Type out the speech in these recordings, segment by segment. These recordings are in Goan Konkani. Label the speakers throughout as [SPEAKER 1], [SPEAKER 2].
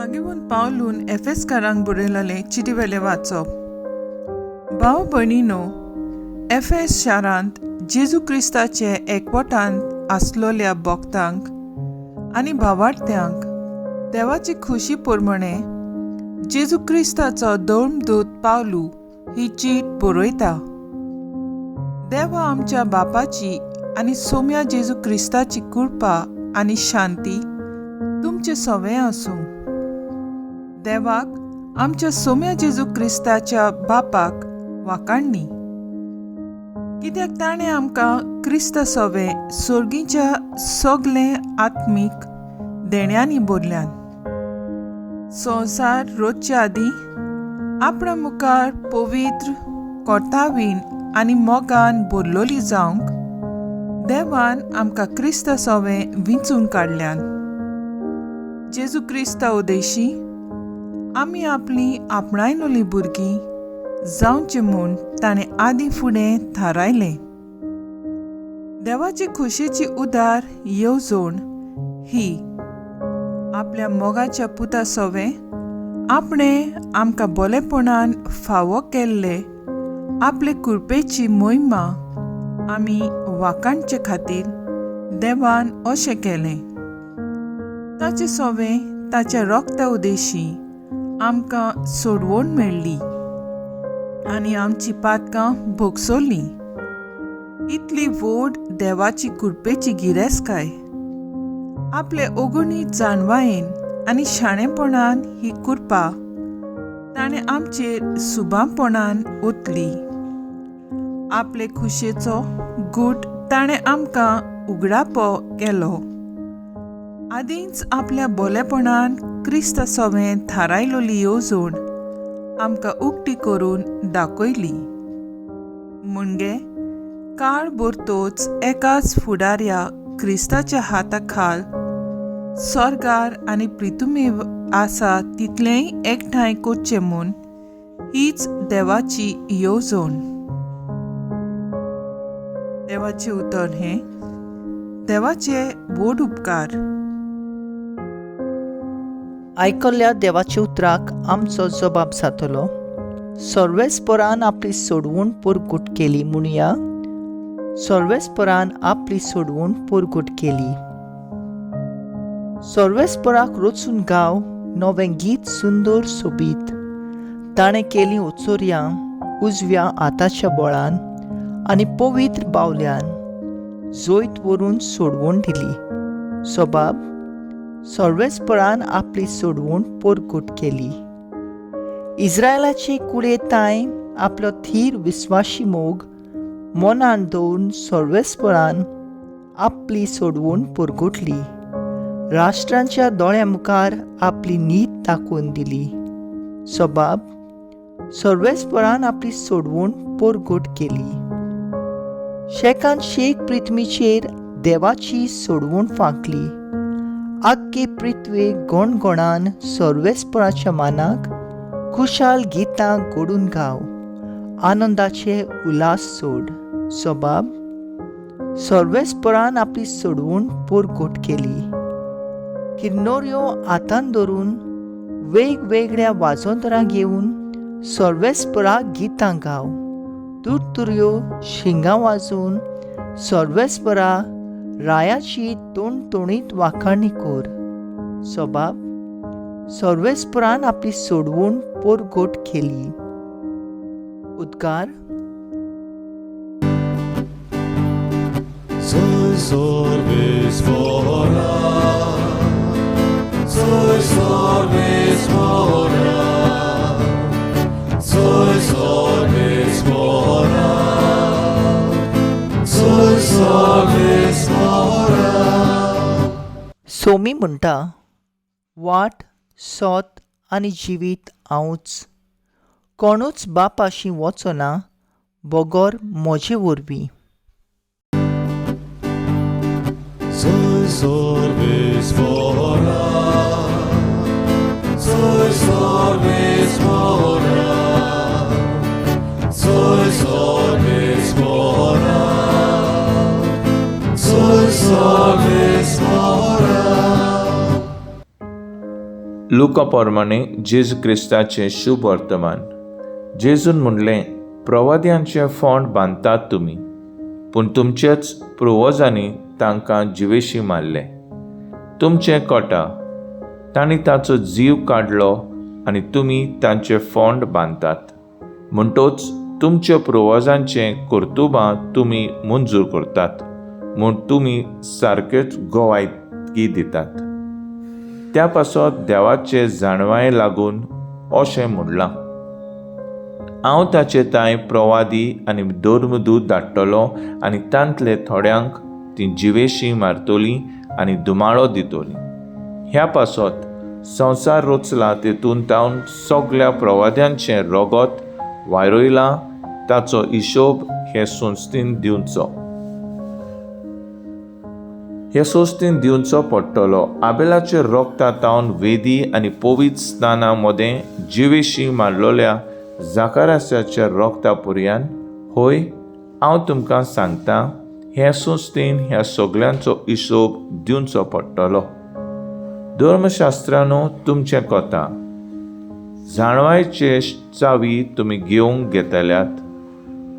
[SPEAKER 1] भाग्यवंत पावलून एफेसकारांक बरयलेलें चिटीवेलें वाचप. भाव भयणीनो, एफेस शारांत जेजू क्रिस्ताचे एकवटांत आसलोल्या भक्तांक आनी भावार्थ्यांक देवाची खुशी प्रमाणे जेजू क्रिस्ताचो धर्मदूत पावलू ही चीट बरयता. देवा आमच्या बापाची आनी सोम्या जेजू क्रिस्ताची कृपा आनी शांती तुमचे सवें आसूं. देवाक आमच्या सोम्या जेजू क्रिस्ताच्या बापाक वाखाणणी, कित्याक ताणें आमकां क्रिस्ता सवें सोर्गीच्या सगळें आत्मीक देण्यांनी भरल्यान. संवसार रोजच्या आदीं आपणा मुखार पवित्र कोर्तावीन आनी मोगान भरलोली जावंक देवान आमकां क्रिस्ता सवें विंचून काडल्यान. जेजू क्रिस्ता उदेशी आमी आपली आपणायलोली भुरगीं जावचें म्हूण ताणें आदीं फुडें थारायलें. देवाची खुशेची उदार येवजण ही आपल्या मोगाच्या पुता सवें आपणें आमकां बोलेपणान फावो केल्ले आपले कृपेची मोहिमा आमी वाखाणचे खातीर देवान अशें केलें. ताचे सवें ताच्या रोगता उदेशी आमकां सोडवण मेळ्ळी आनी आमची पातकां भोगसोलीं. इतली व्हड देवाची कृपेची गिरेस्तकाय आपले अगणीत जाणवायेन आनी शाणेपणान ही कृपा ताणें आमचेर सुबापणान ओतली. आपले खुशेचो गूट ताणें आमकां उगडापो केलो. आदींच आपल्या बोलेपणान क्रिस्ता सवें थारायलोली येवजण आमकां उक्ती करून दाखयली. म्हणजे काळ भरतोच एकाच फुडाऱ्या क्रिस्ताच्या हाता खाल स्वर्गार आनी प्रितुमेव आसा तितलेंय एकठांय करचें म्हूण हीच देवाची येवजण. देवाचें उतर हें देवाचे व्हड उपकार.
[SPEAKER 2] आयकल्ल्या देवाच्या उतराक आमचो जबाब जातलो. सर्वेस्परान आपली सोडवण परगट केली म्हणया. सर्वेस्परान आपली सोडवण परगट केली. सर्वेस्पराक रचून गाव नवें गीत सुंदर सोबीत. ताणें केली उचोरयां उजव्या हाताच्या बळान आनी पवित्र बावल्यान जैत व्हरून सोडवण दिली. सबाब सर्वेस्परान आपली सोडवण परगट केली. इस्रायलाचे कुळे तांय आपलो थीर विस्वाशी मोग मनान दवरून सर्वेस्परान आपली सोडवण परगटली. राष्ट्रांच्या दोळ्या मुखार आपली नीत दाखोवन दिली. सबाब सर्वेस्परान आपली सोडवण परगट केली. शेकान शेक पृथ्वीचेर देवाची सोडवण फांकली. आख्खे पृथ्वी गणगणान सर्वेस्पराच्या मानाक खुशाल गितां घडून गाव, आनंदाचे उल्हास सोड. सबाब सर्वेस्परान आपली सोडवण परगट केली. किन्नोऱ्यो हातान धरून वेगवेगळ्या वाजोंतरां घेवन सर्वेस्पराक गितां गाव. तुरतुऱ्यो शिंगां वाजोवन सर्वेस्परा रायाची तोणतोणीत वाखाणी कर. सबाब सर्वेस्परान आपली सोडवण परगट केली. उद्गार. सोमी म्हणटा, वाट सोत आनी जिवीत हांवूच. कोणूच बापाशी वचना बगर म्हजे वरवीं.
[SPEAKER 3] लुका प्रमाणे जेजू क्रिस्ताचें शुभ वर्तमान. जेजून म्हणलें, प्रवाद्यांचे फोंड बांदतात तुमी, पूण तुमचेच पुर्वजांनी तांकां जिवेशी मारले. तुमचें कोटा, तांणी ताचो जीव काडलो आनी तुमी तांचे फोंड बांदतात. म्हणटोच तुमच्या पुर्वजांचें कर्तुबां तुमी मंजूर करतात म्हूण तुमी सारकेच गोवायकी दितात. त्या पासत देवाचे जाणवाये लागून अशें म्हणलां, हांव ताचे तांय प्रवादी आनी धर्मदूत धाडटलो आनी तांतले थोड्यांक ती जिवेशी मारतली आनी धुमाळो दितली. ह्या पासत संवसार रचला तेतून तावन सगल्या प्रवाद्यांचें रगत वायरयलां ताचो हिशोब हे संस्थेन दिवचो. हे संस्थेन दिवचो पडटलो. आबेलाचे रगता तावन वेदी आनी पवित्र स्नाना मदें जिवेशी मारलेल्या जाकारासाच्या रगता पर्यान, हय हांव तुमकां सांगता, हे संस्थेन ह्या सगल्यांचो हिशोब दिवचो पडटलो. धर्मशास्त्रानो तुमचें कोता, जाणवायचे चावी तुमी घेवंक घेतल्यात,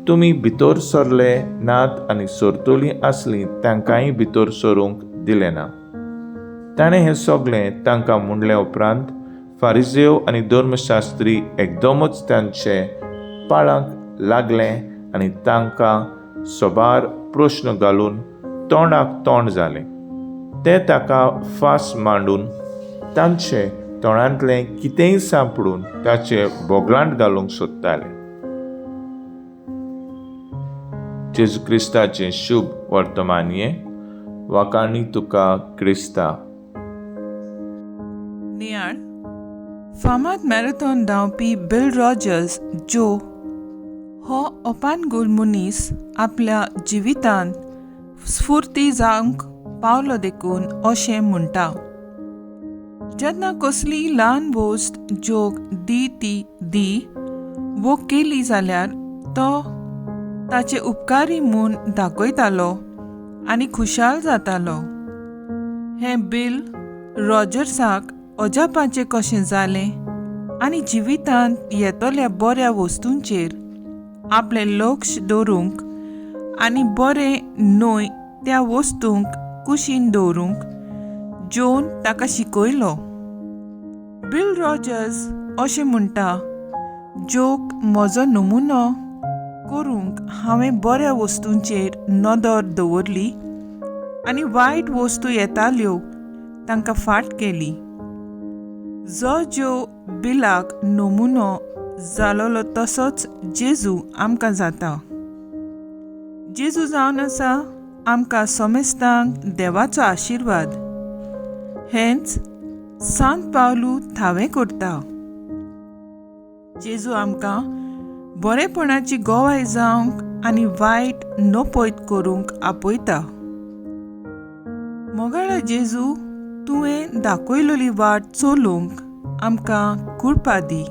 [SPEAKER 3] तुमी भितर सरले नात आनी सरतोली आसली तांकांय भितर सरूंक दिलें ना. ताणें हें सगळें तांकां म्हणलें उपरांत फारिजेव आनी धर्मशास्त्री एकदमच तांचे पाळांक लागले आनी तांकां सबार प्रश्न घालून तोंडाक तोंड जालें. ते ताका फास मांडून तांचे तोंडांतलें कितेंय सांपडून ताचे बोगलांट घालूंक सोदताले. जेजू क्रिस्ताचें शुभ वर्तमान हें. वाखाणी तुका क्रिस्ता.
[SPEAKER 1] नियाळ. फामाद मॅरेथॉन धांवपी बिल रॉजर्स जो हो अपानगुल मनीस आपल्या जिवितांत स्फूर्ती जावंक पावलो देखून अशें म्हणटा, जेन्ना कसली ल्हान वस्त जोक दी ती दी वो केली जाल्यार तो ताचे उपकारी म्हूण दाखयतालो आनी खुशाल जातालो. हें बिल रॉजर्साक अजापाचें कशें जालें आनी जिवितांत येतल्या बऱ्या वस्तूंचेर आपलें लक्ष दवरूंक आनी बरें न्हय त्या वस्तूंक कुशीन दवरूंक जोन ताका शिकयलो. बिल रॉजर्स अशें म्हणटा, जोक म्हजो नमुनो करूंक हांवें बऱ्या वस्तूंचेर नदर दवरली आनी वायट वस्तू येताल्यो तांकां फाट केली. जो ज्यो बिलाक नमुनो जालोलो तसोच जेजू आमकां जाता. जेजू जावन आसा आमकां समेस्तांक देवाचो आशिर्वाद. हेंच सांत पावलू थावें करता. जेजू आमकां बरेपणाची गोवाय जावंक आनी वायट नपयत करूंक आपयता. मोगाळा जेजू, तुवें दाखयलोली वाट चलोवंक आमकां कृपा दी.